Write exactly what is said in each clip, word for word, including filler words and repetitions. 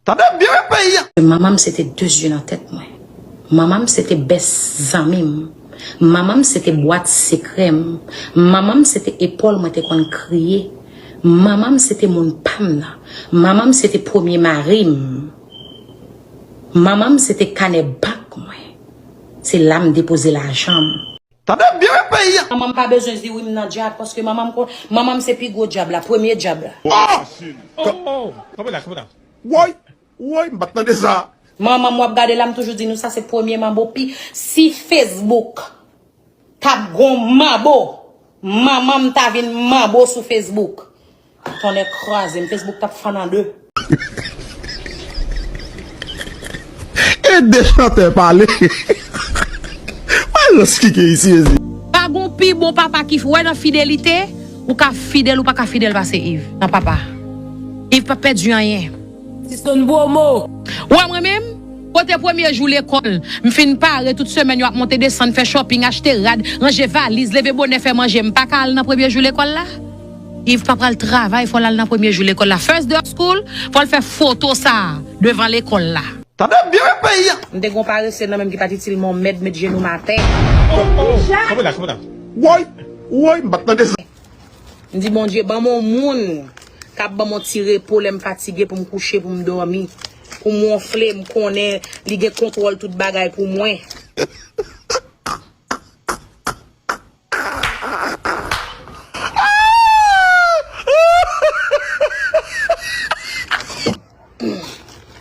Tande byen wi peyi a. Manman m se te de zye nan tèt mwen. Manman m se te bèst zanmi m. Manman m se te bwat sekrè m. Manman m se te epòl mwen te konn kriye. Manman m se te moun pa m nan. Manman m se te premye mari m. Manman m se te kanè bank mwen. Se la m depoze lajan m. Tande byen wi peyi a. Manman m pa bezwen di wi m nan djab, paske manman m kon, manman m se pi gwo djab la, premye djab la. Oh! Oh, oh, oh. Kanpe la, kanpe la. Woy, woy, m pa t tande sa. Manman m w ap gade la, m toujou di nou sa, se premye manbo pi. Si Facebook t ap gon manbo, manman m ta vin manbo sou Facebook. Tonnè kraze m, Facebook t ap fann an de. E de chantè pale. Wè lòs ki gen isi mezi. Pa gon pi bon papa ki wè nan fidelite, ou ka fidèl, ou pa ka fidèl pase Yves nan papa. Yves pa pèdi anyen. Siston Bomo. Wè mwen menm, kote premye jou lekòl, m fin pare tout semèn yo ap monte desann, fè shopping, achte rad, ranje valiz, leve bonè, fè manje, m pa ka al nan premye jou lekòl la? Yves pa pral travay, fò l al nan premye jou lekòl la. First day of school, fò l fè foto sa a devan lekòl la. Tande byen wi peyi a. M te gon parese nan menm ki pa t itil m yon mèd met jenou m atè. Oh, oh, oh. Kanpe la, kanpe la. Woy, woy, m pa t tande sa. M di Bondye ban m yon moun k ap ban m yon ti repo lè m fatige pou m kouche pou m dòmi. Pou m wonfle, m konnen li gen kontwòl tout bagay pou mwen.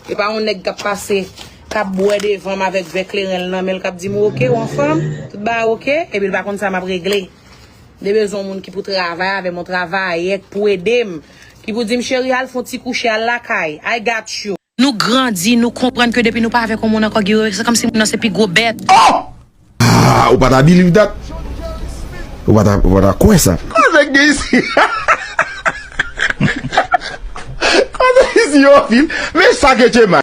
E pa yon nèg k ap pase, k ap bwè devan m avèk vè kleren l nan men l, k ap di m, "Oke, ou anfòm? Tout bagay oke?" Epi l pa konn sa m ap regle. M te bezwen yon moun ki pou travay avè m, yon travayè k pou ede m, ki pou di m, "Cheri, al fè yon ti kouche, al lakay. I got you." Nou grandi, nou konprann ke depi nou pa avèk yon moun ankò, Guy, se kòmsi moun nan se pi gwo bèt. Ah, ou pa ta believe that? Ou pa ta, ou pa ta kwè sa? Koze k gen isi? Koze isi yo anpil. Men sa ke Chema.